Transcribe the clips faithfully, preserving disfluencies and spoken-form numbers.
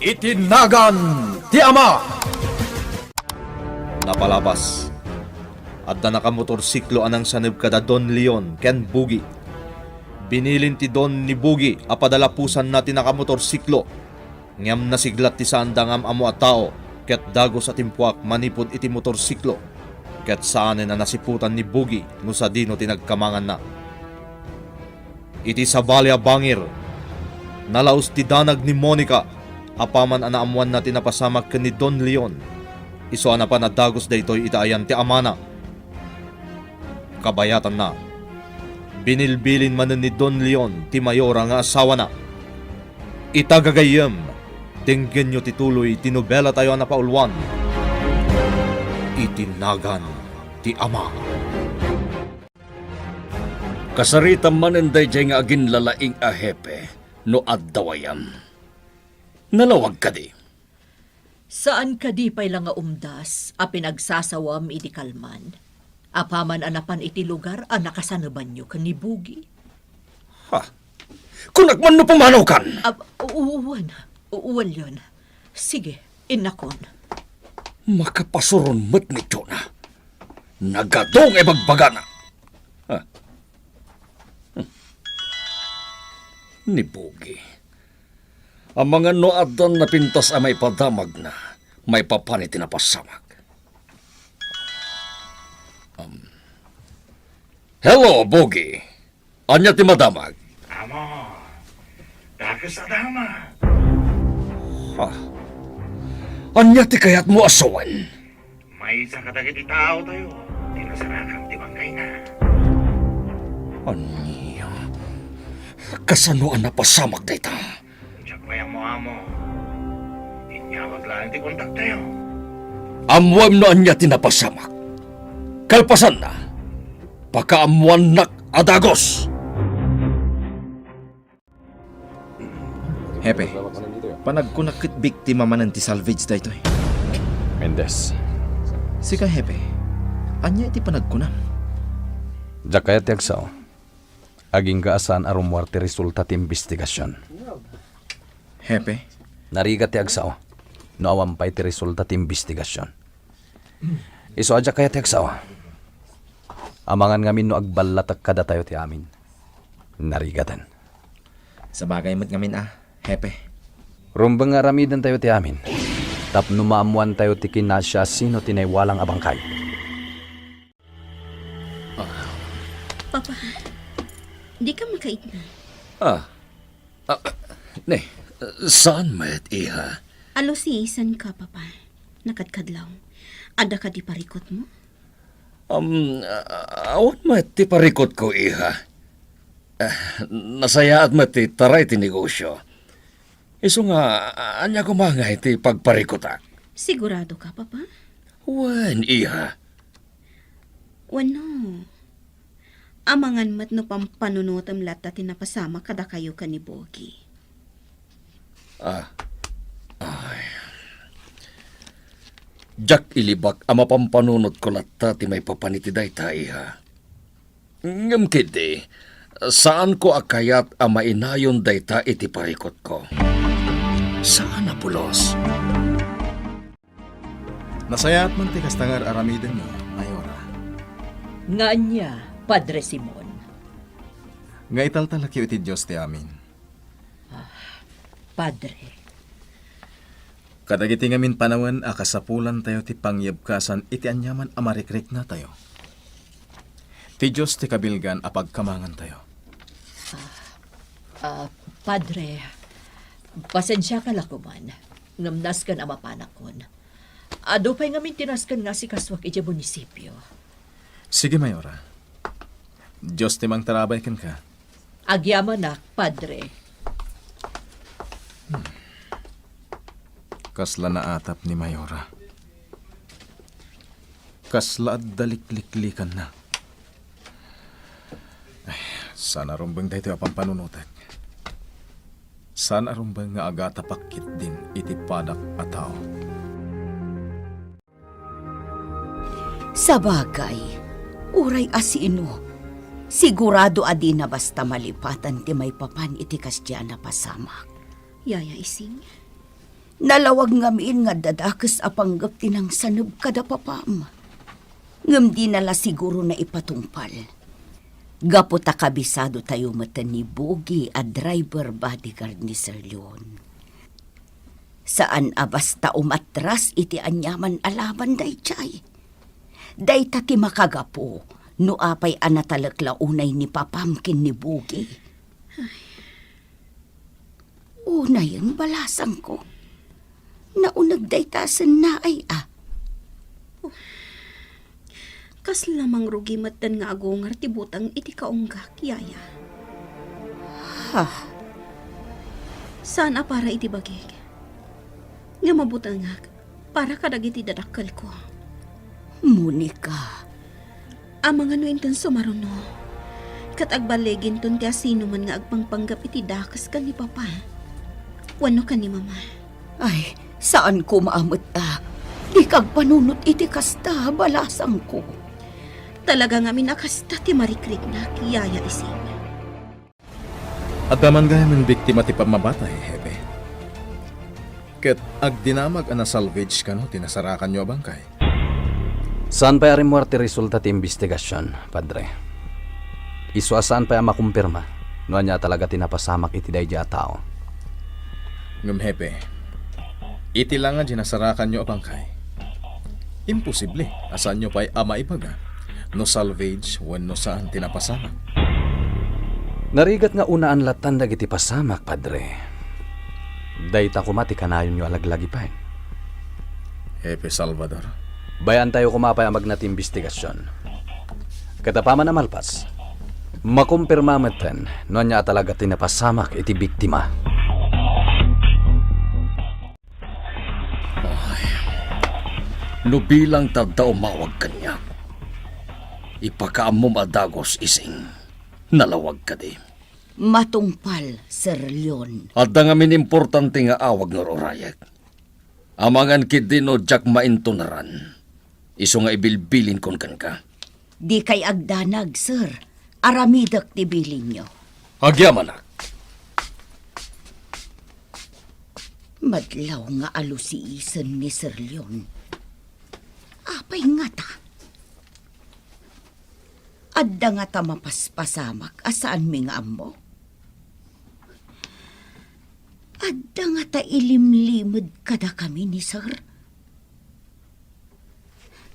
Iti nagan ti Ama! Napalabas, adda nakamotorsiklo a nangsaneb kada Don Leon ken Bugi. Binilin ti Don ni Bugi a padalapusanna ti nakamotorsiklo, ngem nasiglat ti saanda nga am-ammo a tao ket dagus a timpuak manipud iti motorsiklo, ket saanen a nasiputan ni Bugi no sadino ti nagkamanganna. Iti sabali a bangir, nalaus ti danag ni Monica apaman a naammoanna ti napasamak ken ni Don Leon. Isu a napan a dagus daytoy iti ayan ti amana. Kabayatanna, binilbilin manen ni Don Leon ti Mayora nga asawana. Ita gagayyem, denggenyo ti tuloy ti nobelatayo a napauluan, Iti Nagan ti Ama. Kasaritam manen daydiay nga aginlalaing a hepe no adda wayam. Nalawag kadi? Saan kadi pay la nga umdas a pinagsasawam idi kalman? Apaman a napan iti lugar a nakasanebanyo ken ni Bugi? Ha? Kunak man no pumanaw kan! Ab-, u-, uwan. U-, uwan yon. Sige, innakon. Makapasuron met ni Jonah. Nagadu nga ibagbagana. Ha? Hmm. Ni Bugi. Amangan no addan napintas a maipadamagna, maipapan iti napasamak. Um, Hello, Bugi. Ania ti madamag? Amo, dakes a damag. Ha? Ania ti kayatmo a sawen? Maysa kadagiti taotayo ti nasarakan ti bangkayna. Ania? Kasano a napasamak dayta? Diak pay ammo, amo. Inyawag laeng ti kontaktayo. Ammoem no ania ti napasamak. Kalpasanna, pakaammoannak a dagus. Hepe, panagkunak ket biktima manen ti salvage daytoy. Mendez. Sika, Hepe, ania iti panagkunam? Diak kayat ti agsao. Agingga a saan a rummuar ti resulta ti imbestigasion. Hepe? Narigat ti agsao no awan pay ti resulta ti imbestigasion. Isu a diak kayat ti agsao. Amangan ngamin no agballatek kadatayo ti amin. Narigaten. Sabagay met ngamin a, Hepe. Rumbeng nga aramidentayo ti amin tapno maammoantayo ti kinasiasino ti naiwalang a bangkay. Ah. Papa, dika makaitna. Ah. Ah, ne, saan met, iha? Alusiisan ka, Papa. Nakadkadlaw. Adda kadi parikutmo? Um, ah, awan met ti parikutko, iha. Ah, nasayaat met ti taray ti negosio. Isu nga, ania koma ngay ti pagparikutak? Sigurado ka, Papa? Wen, iha. Wenno, amangan met no pampanunotem latta ti napasamak kadakayo ken ni Bogi. Ah. Ay. Diak ilibak a mapampanunotko latta ti maipapan iti dayta, iha. Ngem ketdi, saanko a kayat a mainayon dayta iti parikutko. Saan a pulos. Nasayaat man ti kasta nga ar-aramidenyo, Mayora. Nga ania, Padre Simon? Nga italtalekyo iti Dios ti amin. Ah, Padre. Kadagiti ngamin panawen a kasapulantayo ti pangyebkasan iti aniaman a marikriknatayo. Ti Dios ti kabilgan a pagkamangantayo. Ah, ah, Padre, pasensiaka la koman, ngem nasken a mapanakon. Adu pay ngamin ti nasken nga asikasuak idiay munisipio. Sige, Mayora. Dios ti mangtarabay kenka. Agyamanak, Padre. Hmm. Kasla naatap ni Mayora. Kasla adda likliklikanna. Ay, saan a rumbeng daytoy a pampanunotek. Saan a rumbeng nga agatapak ketdin iti padak a tao. Sabagay, uray a sino, sigurado a dina basta malipatan ti maipapan iti kasdiay a napasamak. Yaya Ising, Nalawag ngamin nga adda dakes a panggep ti nangsaneb kada papam. Ngem dina la siguro naipatungpal. Gapu ta kabisadotayo met ni Bugi a driver bodyguard ni Sir Leon. Saan a basta umatras iti aniaman a laban daydiay. Dayta ti makagapu no apay a natalek la unay ni papam ken ni Bugi. Unayen, balasangko. Nauneg dayta a sennaay a. Kasla mangrugi metten nga agungar ti butang iti kaunggak, yaya. Ha? Saan a para iti bagik. Nga mabutangak para kadagiti dadakkelko. Monica. Amangan no inton sumaruno, ket agballiginton ti asinoman nga agpangpanggep iti dakes ken ni Papa wenno ken ni Mama. Ay, saan koma a met a. Dika agpanunot iti kasta, balasangko. Talaga ngamin a kasta ti marikriknak, Yaya Ising. Adda man gayamen biktima ti pammabatay, Hepe. Ket agdinamag a nasalvage kano ti nasarakanyo a bangkay? Saan pay a rimmuar ti resulta ti imbestigasion, Padre. Isu a saan pay a makumpirma no ania talaga ti napasamak iti daydiay a tao. Ngem, Hepe, iti la nga di nasarakanyo a bangkay, imposible a saanyo pay a maibaga no salvage wenno saan ti napasamak. Narigat nga unaan lattan dagiti pasamak, Padre. Dayta koma ti kanayonyo a laglagipen. Hepe Salvador. Bayaantayo koma pay a magna ti imbestigasion. Ket apaman a malpas, makumpirma metten no ania a talaga ti napasamak iti biktima. Ay, no bilang ta adda umawag kaniak, ipakaammom a dagus, Ising. Nalawag kadi. Matungpal, Sir Leon. Adda ngamin importante nga awag nga ururayek. Amangan ketdi no diak maintunaran. Isu nga ibilbilinkon kenka. Dikay agdanag, sir. Aramidek ti bilinyo. Agyamanak. Madlaw nga alusiisen ni Sir Leon. Apay ngata? Adda ngata mapaspasamak a saanmi nga ammo? Adda ngata ilimlimed kadakami ni Sir?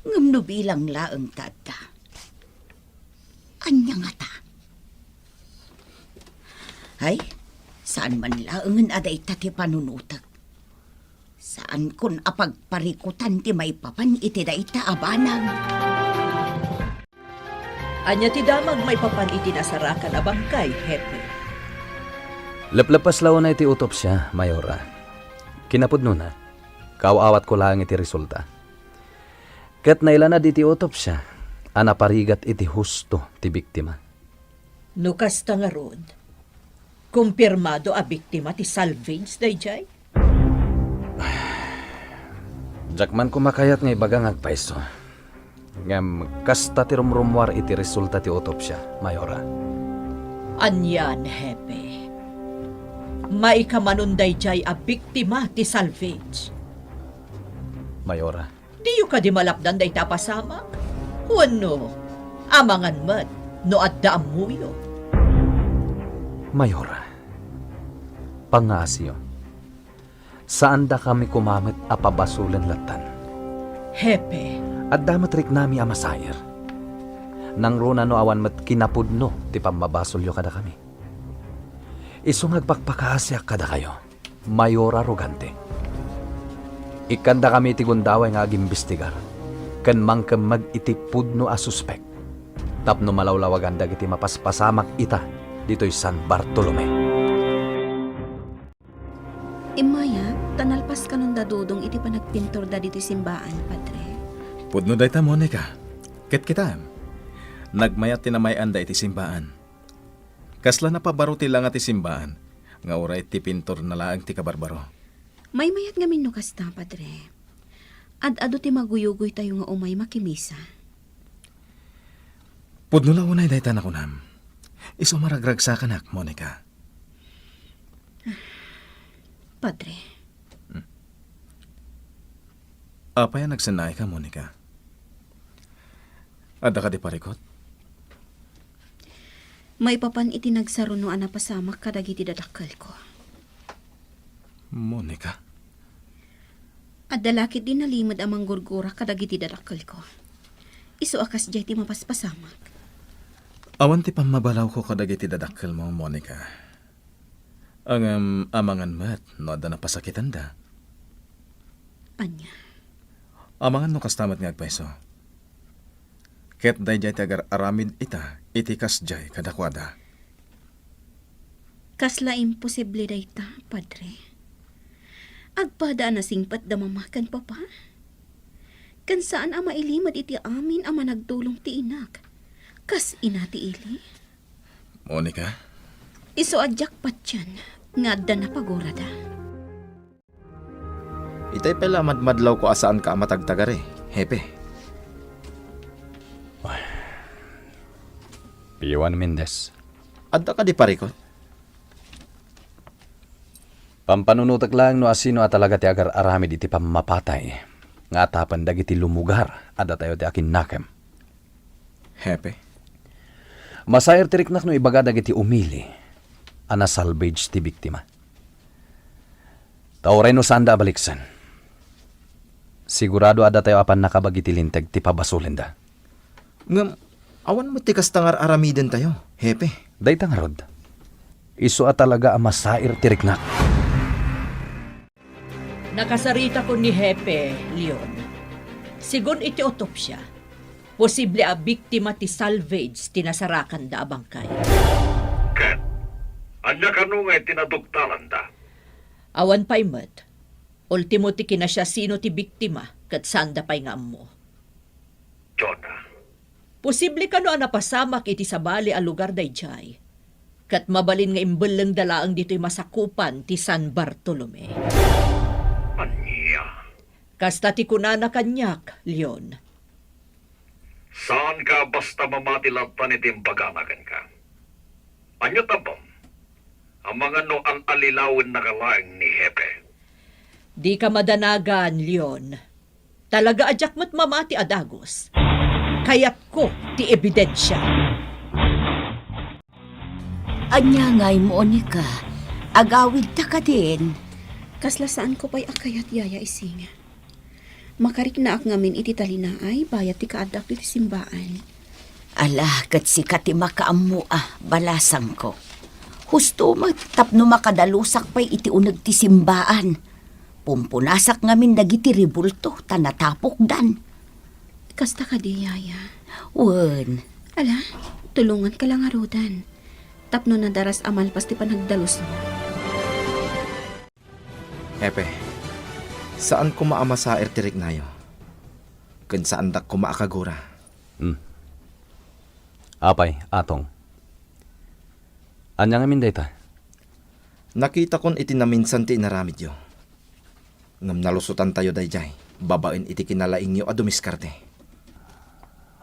Ngem no bilang laeng ta adda, ania ngata? Ay, saan man laengen a dayta ti panunotek. Saankon a pagparikutan ti maipapan iti dayta a banag. Ania ti damag maipapan iti nasarakan a bangkay, Hepe? Leplepas la unay ti otopsia, Mayora. Kinapudnona, kaaw-awatko laeng iti resulta. Ket nailanad iti otopsia a naparigat iti husto ti biktima. No kasta ngarud, kumpirmado a biktima ti salvage daydiay? Diak man koma kayat nga ibaga nga agpayso. Ngem kasta ti rumrummuar iti resulta ti otopsia, Mayora. Anian, Hepe? Maikamanon daydiay a biktima ti salvage? Mayora. Diyo kadi malapdan dayta a pasamak? Wenno, amangan met no adda ammoyo? Mayora, pangngaasiyo. Saandakami koma met a pabasolen lattan. Hepe. Adda met riknami a masair. Nangruna no awan met kinapudno ti pammabasolyo kadakami. Isu nga agpakpakaasiak kadakayo, Mayora Rogante. Ikkandakami iti gundaway nga agimbestigar ken mangkemmeg iti pudno a suspek tapno malawlawagan dagiti mapaspasamak ita ditoy San Bartolome. Immayak, ta nalpas kanon da Dodong iti panagpintorda ditoy simbaan, Padre. Pudno dayta, Monica. Ket kitaem, nagmayat ti namay-anda iti simbaan. Kasla napabaro ti langa ti simbaan, nga uray ti pintorna laeng ti kabarbaro. Maymayat ngamin no kasta, Padre. Ad-adu ti maguyugoytayo nga umay makimisa. Pudno la unay dayta nakunam. Isu a maragragsakanak, Monica. Padre, hmm, Apay a nagsennaayka, Monica? Adda kadi parikut? Maipapan iti nagsaruno a napasamak kadagiti dadakkelko. Monica? Adda la ketdi nalimed a manggurgura kadagiti dadakkelko. Isu a kasdiay ti mapaspasamak. Awan ti pammabalawko kadagiti dadakkelmo, Monica. Ngem amangan met no adda napasakitenda. Ania? Amangan no kasta met nga agpayso. Ket daydiay ti agar-aramid ita iti kasdiay kadakuada. Kasla imposible dayta, Padre. Agpada a nasingpet da Mama ken Papa. Ken saan a mailimed iti amin a managtulong ti inak. Kas ina ti ili. Monica? Isu a diak patien nga adda napagurada. Itay pay la madmadlawko a saanka a matagtagari, Hepe. Ay. Piwan Mendez. Adda kadi parikut? Pampanunotek laeng no asino a talaga ti agar-aramid iti pammapatay nga atapen dagiti lumugar a datayo ti akinnakem. Hepe. Masair ti riknak no ibaga dagiti umili a nasalvage ti biktima. Ta uray no saanda a baliksen, sigurado a datayo a pannakabag iti linteg ti pabasolenda. Ngem, awan met ti kasta nga ar-aramidentayo, Hepe. Dayta ngarud, isu a talaga a masair ti riknak. Nakasaritakon ni Hepe, Leon. Segun iti otopsia, posible a biktima ti salvage ti nasarakanda a bangkay. Ket ania kano nga iti naduktalanda? Awan pay met. Ultimo ti kinasiasino ti biktima ket saanda pay nga ammo. Jonah. Posible kano a napasamak iti sabali a lugar daydiay, ket mabalin nga imbellengda laeng ditoy masakupan ti San Bartolome. Ania? Kasta ti kunana kaniak, Leon. Saanka basta mamati lattan iti imbagana kenka. Ania ti ammom? Amangan no al-alilawennaka laeng ni Hepe. Dika madanagan, Leon. Talaga a diak met mamati a dagus. Kayatko ti ebidensia. Ania ngay, Monica? Agawidta kadin? Kasla saanko pay a kayat, Yaya Ising. Makariknaak ngamin iti talinaay bayat ti kaaddak iti simbaan. Ala, ket sika ti makaammo a, balasangko. Husto met tapno makadalusak pay iti uneg ti simbaan. Pumpunasak ngamin dagiti rebulto ta natapokdan. Kasta kadi, Yaya? Wen. Ala, tulonganka la ngaruden tapno nadaras a malpas ti panagdalusmo. Hepe, saan koma a masair ti riknayo, ken saandak koma a kagura. Hmm. Apay, Atong? Ania ngamin dayta? Nakitakon iti naminsan ti inaramidyo. Ngem nalusotantayo daydiay babaen iti kinalaingyo a dumiskarte.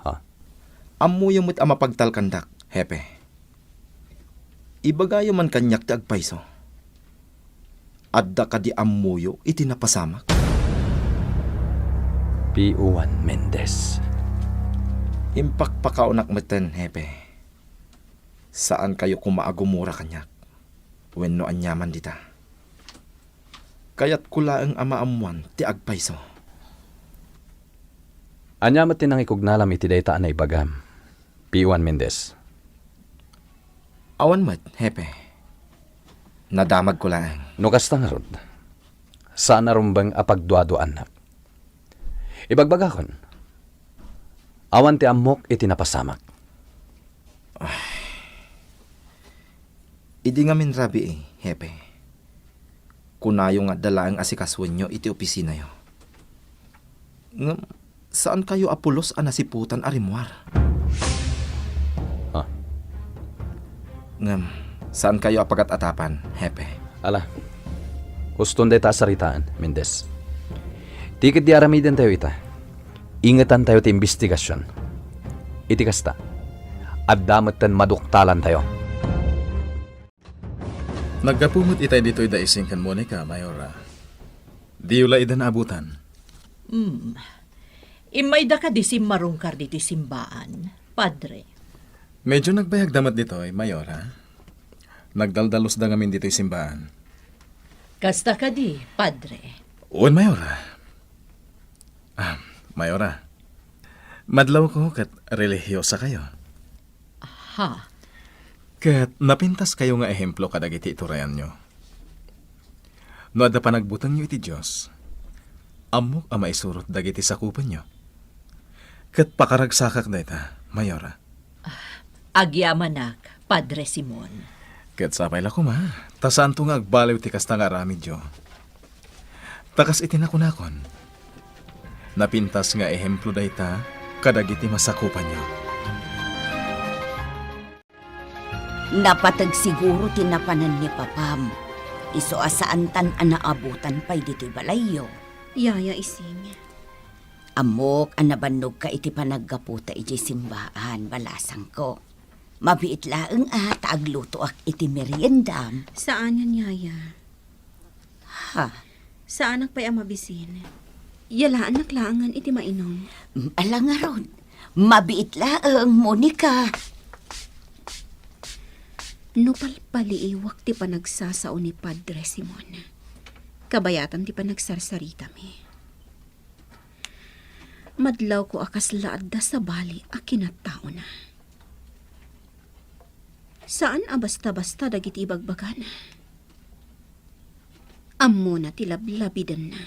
Ha? Ammoyo met a mapagtalkandak, Hepe. Ibagayo man kaniak ti agpayso. Adda kadi ammoyo iti napasamak? Piuan Mendez. Impakpakaonak metten, Hepe. Saankayo koma a gumura kaniak wenno aniaman dita. Kayatko laeng a maammoan ti agpayso. Ania met ti nangikugnalam iti dayta a naibagam, Piuan Mendez? Awan met, Hepe. Nadamagko laeng. No kasta ngarud, saan a rumbeng a pagduaduaannak. Ibagbagakon, awan ti ammok iti napasamak. Ay. Idi ngamin rabii, Hepe, kunayo nga adda laeng asikasoenyo iti opisinayo. Ngem, saankayo a pulos a nasiputan a rimmuar. Ah. Ngem, saankayo a pagat-atapan, Hepe. Ala, huston dayta a saritaan, Mendez. Ti ketdi aramidentayo ita, ingetantayo ti imbestigasion. Iti kasta, adda metten maduktalantayo. Naggapu met itay ditoy da Ising ken Monica, Mayora. Diyo la ida naabutan. Hmm. Immayda kadi simmarungkar ditoy simbaan, Padre? Medyo nagbayagda met ditoy, Mayora. Nagdaldalusda ngamin ditoy simbaan. Kasta kadi, Padre? Wen, Mayora. Ah, Mayora, madlawko ket relihiyosakayo. Ha? Ket napintaskayo nga ehemplo kadagiti iturayanyo. No adda panagbutengyo iti Dios, ammok a maisurot dagiti sakupenyo. Ket pakaragsakak dayta, Mayora. Ah, agyamanak, Padre Simon. Ket sapay la koma, ta saanto nga agbaliw ti kasta nga aramidyo. Ta kas iti nakunakon, napintas nga ehemplo dayta kadagiti masakupanyo. Napateg siguro ti napanan ni papam. Isu a saantan a naabutan pay ditoy balayyo. Yaya Ising. Ammok a nabannogka iti panaggaputa idiay simbaan, balasangko. Mabiit laeng a ta aglutoak iti meriendam. Saanen, Yaya. Ha? Saanak pay a mabisin. Yalaannak laengen iti mainum. Mm, ala ngarud. Mabiit laeng, Monica. No palpaliiwak ti panagsasao ni Padre Simon, kabayatan ti panagsarsaritami. Madlawko a kasla adda sabali a kinattaona. Saan a basta-basta dagiti ibagbagana. Ammona ti lablabidenna.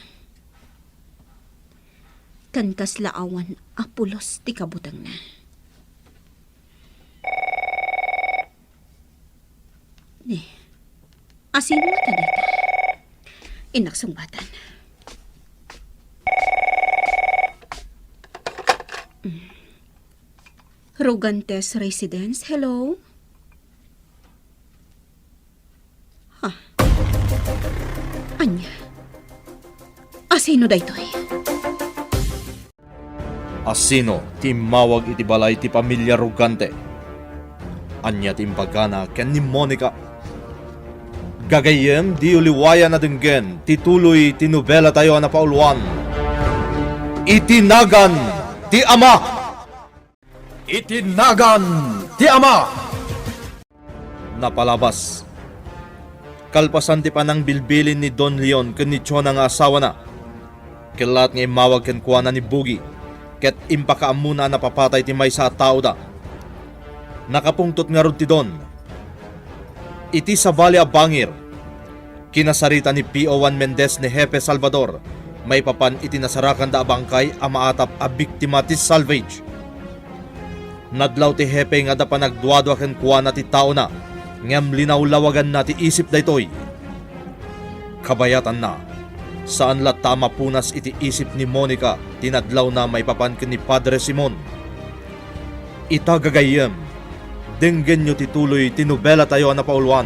Ken kasla awan a pulos ti kabutengna. Ni, asino ngata dayta? Innak sungbatan. Mm. Rugantes Residence, hello? Ha? Ania? Asino daytoy? Asino ti immawag iti balay ti pamilia Rugante? Ania ti imbagana ken ni Monica? Gagayyem, diyo liwayan a denggen ti tuloy ti nobelatayo a napauluan, Iti Nagan ti Ama. Iti Nagan ti Ama. Napalabas. Kalpasan ti panangbilbilin ni Don Leon ken ni Chona nga asawana, kellaat nga immawag kenkuana ni Bugi, ket impakaammona a napapatay ti maysa a taoda. Nakapungtot ngarud ti Don. Iti sabali a bangir, kinasarita ni P O Juan Mendez ni Hepe Salvador maipapan iti nasarakanda a bangkay a maatap a biktima ti salvage. Nadlaw ti Hepe nga adda panagduadua kenkuana ti taona, ngem linawlawaganna ti isip daytoy. Kabayatanna, saan latta a mapunas iti isip ni Monica ti nadlawna maipapan ken ni Padre Simon. Ita gagayyem, denggenyo ti tuloy ti nobelatayo a napauluan,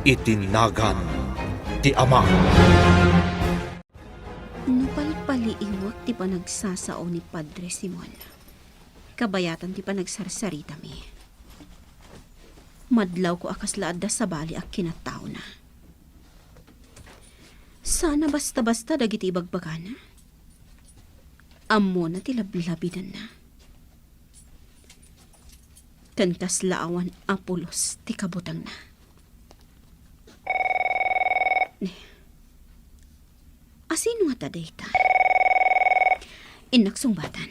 Iti Nagan ti Ama. No palpaliiwak ti panagsasao ni Padre Simon, kabayatan ti panagsarsaritami. Madlawko a kasla adda sabali a kinattaona. Saan a basta-basta dagiti ibagbagana. Ammona ti lablabidenna. Ken kasla awan a pulos ti kabutengna. Ne. Asino ngata dayta? Innak sungbatan.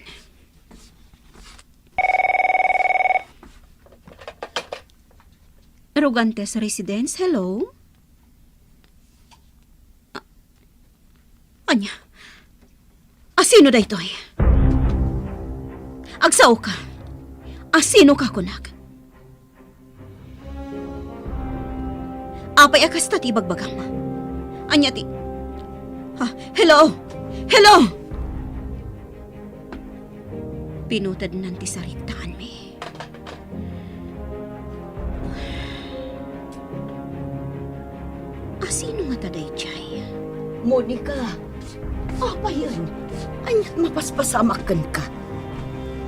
Rogantes Residence, hello? A-, ania? Asino daytoy? Agsaoka. Asinoka, kunak? Apay a kasta ti ibagbagam? Ania ti, ha, hello? Hello? Pinutednan ti saritaanmi. Asino ngata daydiay? Monica, apayen, aniat mapaspasamak kenka?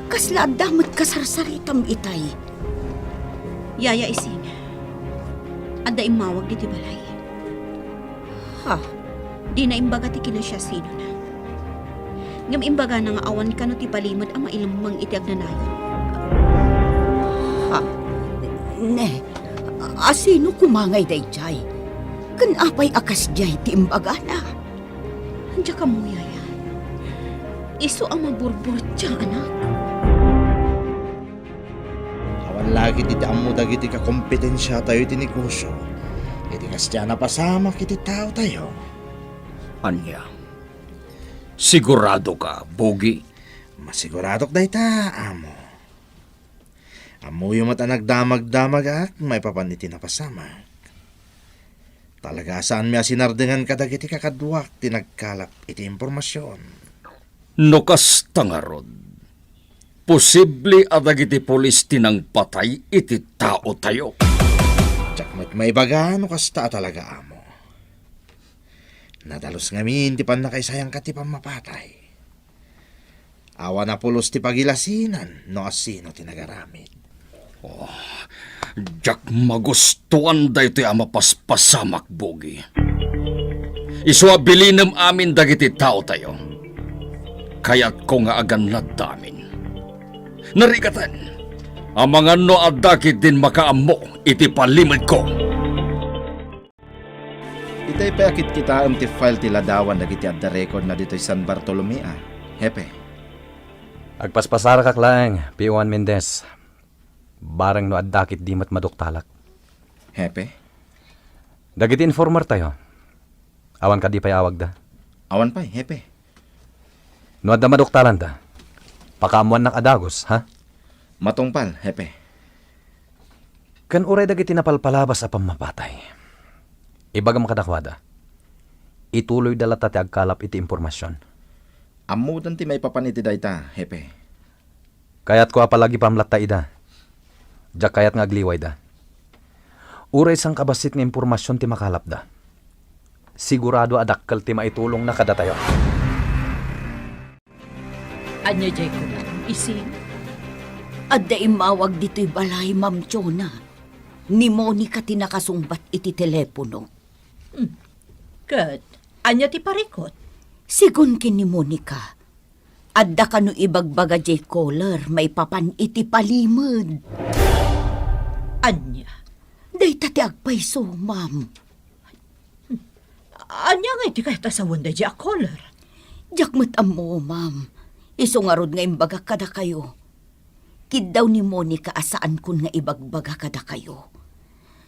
Kasla adda met kasarsaritam itay? Yaya Ising, adda immawag ditoy balay. Ha? Dina imbaga ti kinasiasinona. Ngem imbagana nga awan kano ti palimed a mailemmeng iti agnanayon. Ha? Ne, asino koma ngay daydiay? Ken apay a kasdiay ti imbagana? Diak ammo, Yaya. Isu a maburburtia, anak. Awan la ketdi ti ammo dagiti kakompetensiatayo iti negosio iti kasdiay a napasamak iti taotayo. Ania? Siguradoka, Bogi? Masiguradok dayta, amo. Ammoyo met a nagdamagdamagak maipapan iti napasamak. Talaga a saanmi a sinardengan kadagiti kakaduak ti nagkalap iti impormasion. No kasta ngarud, posible a dagiti pulis ti nangpatay iti taotayo. Diak met maibaga no kasta a talaga, amo. Nadalus ngamin ti pannakaisayangka ti pammapatay. Awan a pulos ti pagilasinan no asino ti nagaramid. Oh, diak magustuan daytoy a mapaspasamak, Bogi. Isu a bilinem amin dagiti taotayo. Kayatko nga agannadda amin. Narigaten, amangan no adda ketdin makaammo iti palimedko. Itay pay a kitkitaem ti file ti ladawan dagiti adda recordna ditoy San Bartolome, a, Hepe. Agpaspasarakak laeng, P O Juan Mendez. Bareng no adda ketdi met maduktalak. Hepe? Dagiti informertayo, awan kadi pay awagda? Awan pay, Hepe. No adda maduktalanda, pakaammoannak a dagus, ha? Matungpal, Hepe. Ken uray dagiti napalpalabas a pammapatay, ibagam kadakuada, ituloyda latta ti agkalap iti impormasion. Ammoten ti maipapan iti dayta, Hepe. Kayatko a palagipam latta ida. Diak kayat nga agliwayda. Uray sangkabassit nga impormasion ti makalapda, sigurado a dakkel ti maitulongna kadatayo. Ania diay kunam, Ising? Adda immawag ditoy balay, Ma'am Chona. Ni Monica ti nakasungbat iti telepono. Hmm. Ket ania ti parikut? Sigun ken ni Monica, adda kano ibagbaga diay caller maipapan iti palimed. Ania? Dayta ti agpayso, ma'am. Ania ngay ti kayat a sawen daydiay a caller? Diak met ammo, ma'am. Isu ngarud nga imbagak kadakayo. Kiddaw ni Monica a saankon nga ibagbaga kadakayo.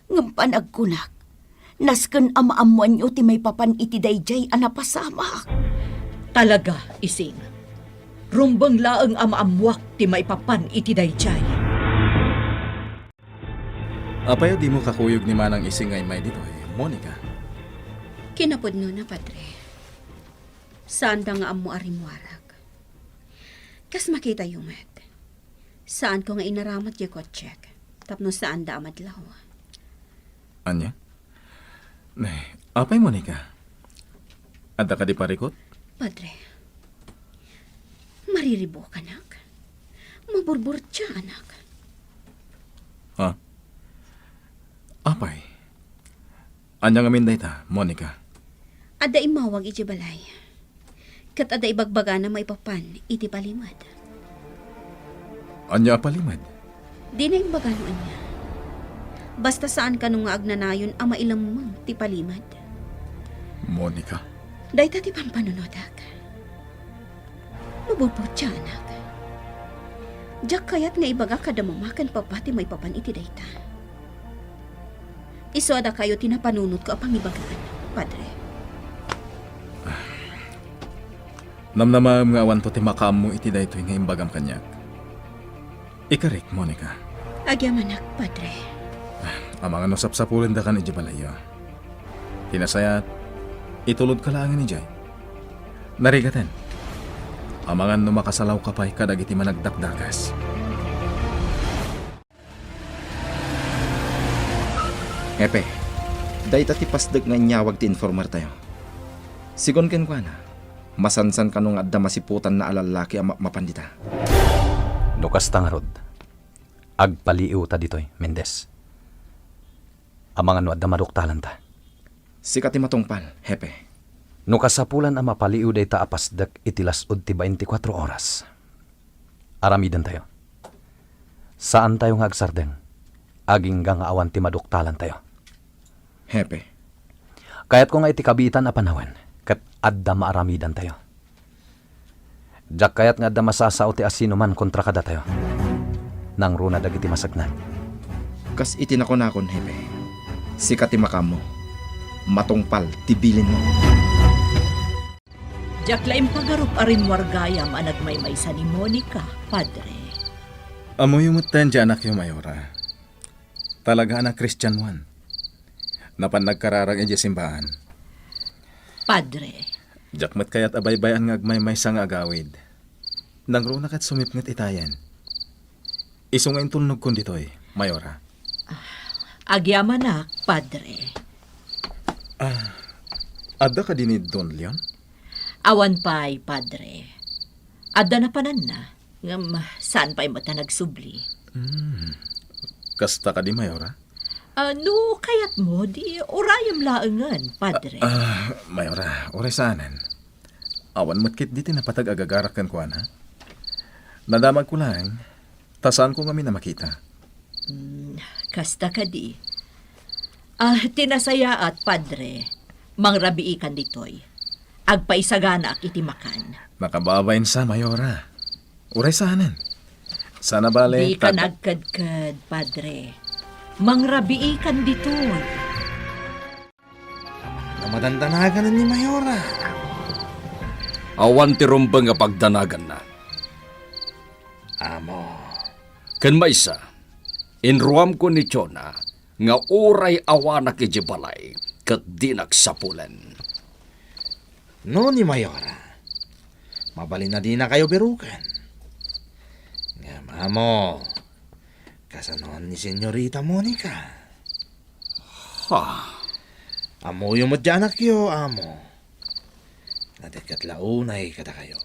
Ngem panagkunak, nasken a maammoanyo ti maipapan iti daydiay a napasamak. Talaga, Ising. Rumbeng laeng a maammoak ti maipapan iti daydiay. Apay a dimo kakuyog ni Manang Ising nga immay ditoy, Monica? Kinapudnona, Padre. Saanda nga ammo a rimmuarak. Kas makitayo met, saanko nga inaramat diay kotsek tapno saanda a madlaw. Ania? Nay, apay, Monica? Adda kadi parikut? Padre, mariribukanak. Maburburtiaanak. Ha? Apay? Ania ngamin dayta, Monica? Adda immawag idiay balay. Ket adda ibagbagana maipapan iti palimed. Ania a palimed? Dina imbaga no ania. Basta saan kano nga agnanayon a mailemmeng ti palimed. Monica. Dayta ti pampanunotak. Maburburtiaanak. Diak kayat nga ibaga kada mama ken papa ti maipapan iti dayta. Isu a dakayo ti napanunotko a pangibagaan, Padre. Namnamaem nga awanto ti makaammo iti daytoy nga imbagam kaniak. Ikarik, Monica. Agyamanak, Padre. Amangan no sapsapulendakan idiay balayyo. Ti nasayaat, itulodka laengen idiay. Narigaten, amangan no makasalawka pay kadagiti managdakdakes. Hepe, dayta ti pasdek nga inyawag ti informertayo. Sigun kenkuana, masansan kano nga adda masiputanna a lallaki a ma-, mapan dita. No kasta ngarud, agpaliiwta ditoy, Mendez. Amangan no adda maduktalanta. Sika ti matungpal, Hepe. No kasapulan a mapaliiw dayta a pasdek iti las-ud ti bainti kuatro oras, aramidantayo. Saantayo nga agsardeng, agingga nga awan ti maduktalantayo. Hepe. Kayatko nga iti kabiitan a panawen, ket adda maaramidantayo. Diak kayat nga adda masasao ti asinoman kontra kadatayo. Nangruna dagiti masaknad. Kas iti nakunakon, Hepe, sika ti makaammo. Matungpal ti bilinmo. Diak la impagarup a rimmuar gayam a nagmaymaysa ni Monica, Padre. Ammoyo metten ti anakyo, Mayora. Talaga a nakristianoan. Napan nagkararag idiay simbaan. Padre. Diak met kayat a baybay-an nga agmaymaysa nga agawid. Nangruna ket sumipnget itayen. Isu nga intulnogkon ditoy, Mayora. Agyamanak, Padre. Ah, adda kadi ni Don Leon? Awan pay, Padre. Adda napananna, ngem saan pay met a nagsubli. Hmm. Kasta kadi, Mayora? Ah, no kayatmo, di urayem laengen, Padre. Ah, ah, Mayora, uray saanen. Awan met ketdi ti napateg a gagarak kenkuana. Nadamagko laeng, ta saanko ngamin a makita. Hmm, kasta kadi. Ah, ti nasayaat, Padre, mangrabiikan ditoy. Agpaisaganaak iti makan. Makababain sa, Mayora. Uray saanen. Sana bale, di ka tag- nagkedked, Padre. Mangrabiikan ditoy. No madandanagan ni Mayora. Awan ti rumbeng a pagdanaganna. Amo. Ken maysa, inruamko ni Jonah nga uray awanak idiay balay ket dinak sapulen. No ni Mayora, mabalin a dinakayo biruken. Ngem amo, kasanoan ni Senyorita Monica? Ha? Ammoyo met ti anakyo, amo. Nadikket la unay kadakayo.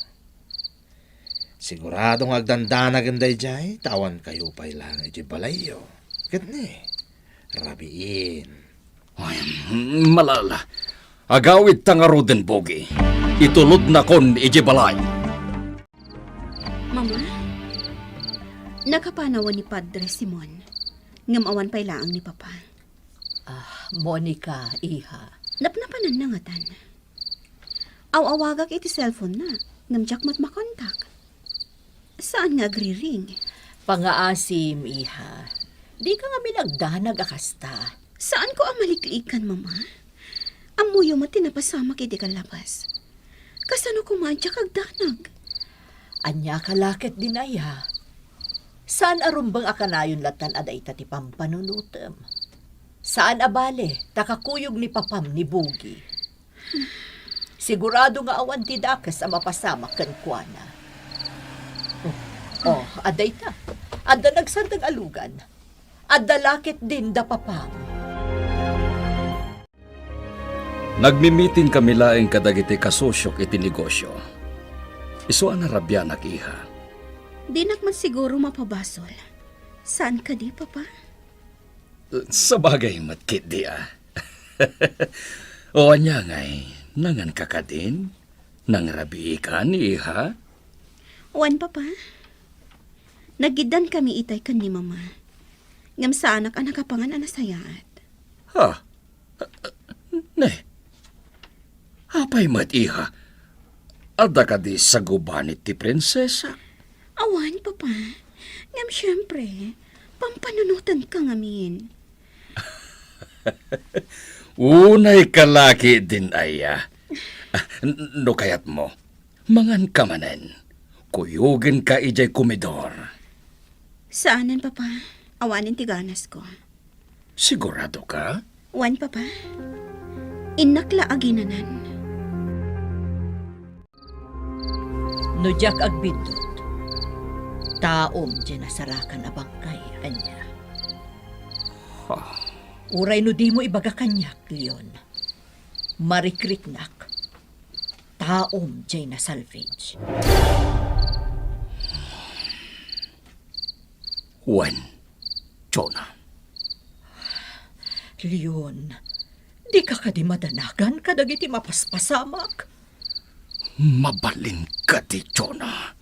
Sigurado nga agdandanagen daydiay, ta awankayo pay laeng idiay balayyo. Ket ni, rabiin. Ay, malala. Agawidta ngaruden, Bogi. Itulodnakon idiay balay. Mama, nakapanawan ni Padre Simon, ngem awan pay laeng ni Papa. Ah, Monica, iha. Napnapananna ngatan. Aw-awagak iti cellphone-na, ngem diak met makontak. Saan nga agriring. Pangaasim, iha. Dika ngamin agdanag a kasta. Saanko a maliklikan, Mama. Ammoyo met ti napasamak iti kallabas. Kasano koma a diak agdanag? Ania ka la ketdin aya? Saan a rumbeng a kanayon latan a dayta ti pampanunotem. Saan a bale, ta kakuyog ni Papam ni Bogi. Sigurado nga awan ti dakes a mapasamak kenkuana. Oh, oh, adda ita. Adda nagsardeng a lugan. Adda la ketdin da Papam. Nagmimiting kami laeng kadagiti kasosyok iti negosyo. Isu a narabianak, iha. Dinak met siguro mapabasol. Saan kadi, Papa? Sabagay met ketdi a. O ania ngay, nanganka kadin? Nangrabiikan, iha? Wen, Papa. Nagiddan kami itay ken ni Mama. Ngem saanak a nakapangan a nasayaat. Ha? Ne? Apay met, iha? Adda kadi sagubanit ti prinsesa? Awan, Papa. Ngem siempre, pampanunotenka ngamin. Unay ka la ketdin aya. Ah, n-, no kayatmo, manganka manen. Kuyogenka idiay komedor. Saanen, Papa. Awanen ti ganasko. Sigurado ka? Wen, Papa. Innak la aginanan. No diak agbiddut, taom diay nasarakan a bangkay, ania? Ha? Uray no dimo ibaga kaniak, Leon, marikriknak. Taom diay nasalvage. Wen, Jonah. Leon, Dika kadi madanagan kadagiti mapaspasamak? Mabalin kadi, Jonah.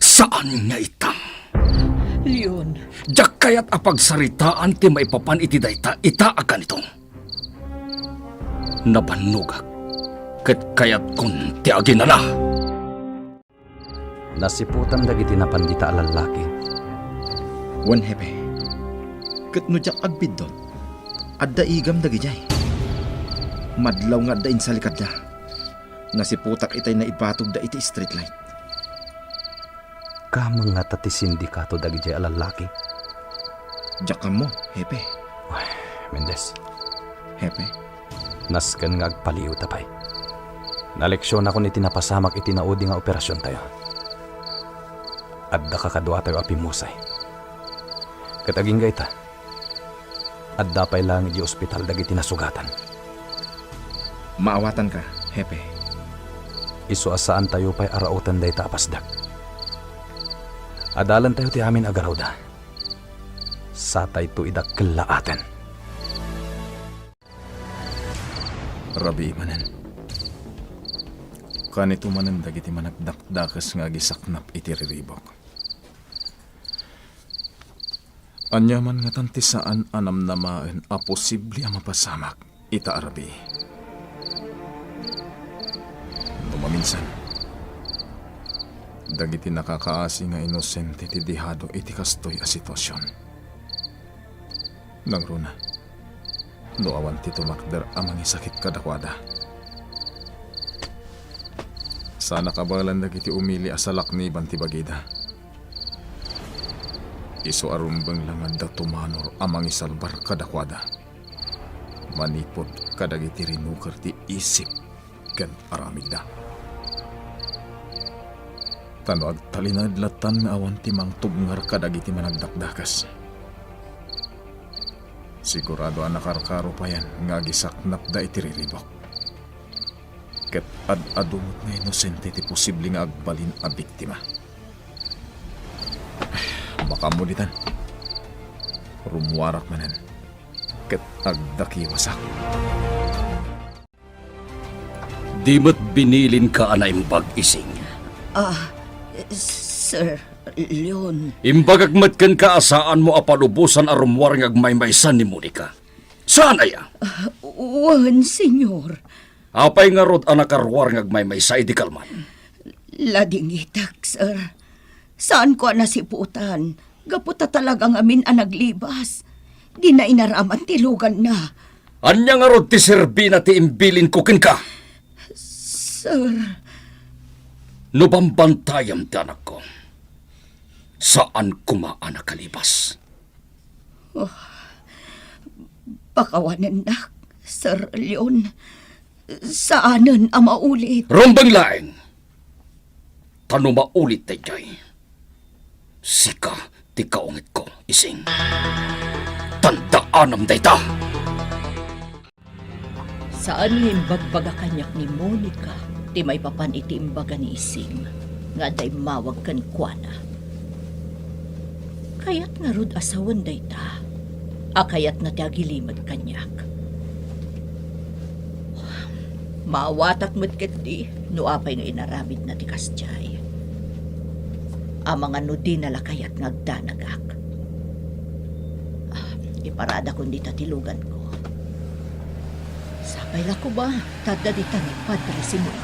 Saan nga ita. Leon. Diak kayat a pagsaritaan ti maipapan iti dayta ita a kanito. Nabannogak, ket kayatkon ti aginana. Nasiputan dagiti napan dita a lallaki. Wen, Hepe. Ket no diak agbiddut, adda igam dagidiay. Madlaw nga adda insalikadda. Nasiputak itay naibatogda iti street light. Kameng ngata ti sindikato dagidiay a lallaki? Diak ammo, Hepe. Ay, Mendez. Hepe? Nasken nga agpaliiwta pay. Naleksionakon iti napasamak iti naudi nga operasiontayo. Adda kakaduatayo a pimusay. Ket agingga ita, adda pay laeng idiay ospital dagiti nasugatan. Maawatanka, Hepe. Isu a saantayo pay a rauten dayta a pasdek. Adalentayo ti amin a garawda. Satayto i dakkel a aten. Rabii manen. Kanito manen dagiti managdakdakes nga agisaknap iti riribuk. Ania man ngatan ti saan a namnamaen a posible a mapasamak ita a rabii? No maminsan, dagiti nakakaasi nga inosente ti dihado iti kastoy a situasion. Nangruna, no awan ti tumakder a mangisakit kadakuada, sana kabaelan dagiti umili a salakniban ti bagida. Isu a rumbeng la nga adda tumanor a mangisalbar kadakuada, manipud kadagiti rinuker ti isip ken aramidda. Ta no agtalinaed lattan nga awan ti mangtubngar kadagiti managdakdakes, sigurado a nakarkaro payen nga agisaknapda iti riribuk. Ket ad-adu met nga inosente ti posible nga agbalin a biktima. Makaammo ditan. Rummuarak manen ket agdakiwasak. Di met binilinka a naimbag, Ising. Ah, Sir Leon. Imbagak met kenka a saanmo a palubosan a rummuar nga agmaymaysa ni Monica. Saan aya? Ah, wen, Senyor. Apay ngarud a nakaruar nga agmaymaysa idi kalman? Ladingitek, sir. Saanko a nasiputan, gapu ta talaga ngamin a naglibas. Dina inaraman ti luganna. Ania ngarud ti serbina ti imbilinko kenka? Sir. No bambantayam ti anakko, saan koma a nakalibas. Oh, pakawanennak, Sir Leon. Saanen a maulit. Rumbeng laeng. Ta no maulit daydiay, sika ti kaungitko, Ising. Tandaanam dayta! Saan nga imbagbaga kaniak ni Monica ti maipapan iti imbaga ni Ising nga adda immawag kenkuana. Kayat ngarud a sawen dayta a kayatna ti agilimed kaniak. Maawatak met ketdi no apay nga inaramidna ti kasdiay. Amangan no dina la kayat nga agdanagak. Ah, iparadakon dita ti luganko. Sapay la koma ta adda dita ni Padre Simon.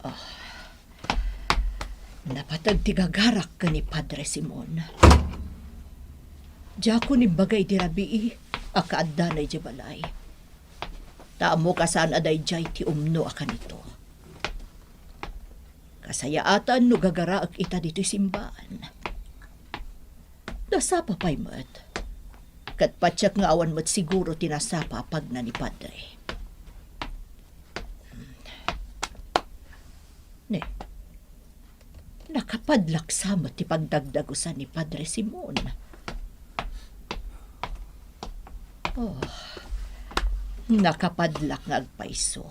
Ah, napateg ti gagarak ken ni Padre Simon. Diakon imbaga idi rabii a kaaddana idiay balay. Ta ammok a saan a daydiay ti umno a kanito. Kasayaatan no gagaraek ita ditoy simbaan. Nasapa pay met. Ket patiek nga awan met siguro ti nasapa a pagna ni Padre. Ne, nakapadlak sa met ti pagdagdagusan ni Padre Simon. Oh, nakapadlak nga agpayso.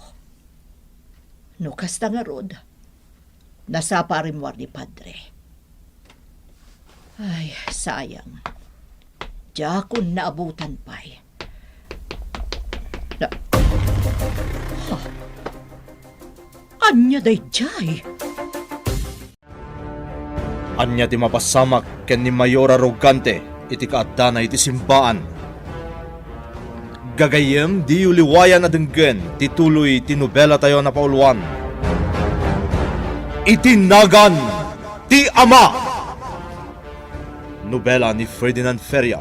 No kasta ngarud, nasapa a rimmuar ni Padre. Ay, sayang. Diakon naabutan pay. Na, ha? Ania daydiay? Ania ti mapasamak ken ni Mayor Arrogante iti kaaddana iti simbaan? Gagayyem, diyo liwayan a denggen ti tuloy ti nobelatayo a napauluan, Iti Nagan ti Ama. Nobela ni Ferdinand Feria.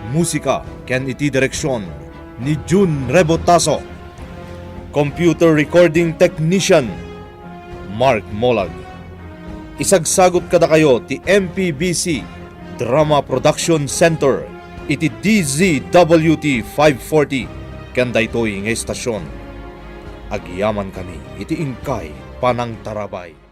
Musika ken iti direksion ni Jun Rebotaso. Computer recording technician, Mark Molag. Isagsagut kadakayo ti M P B C Drama Production Center iti D Z W T five forty ken daytoy nga estasion. Agyamankami iti inkay panangtarabay.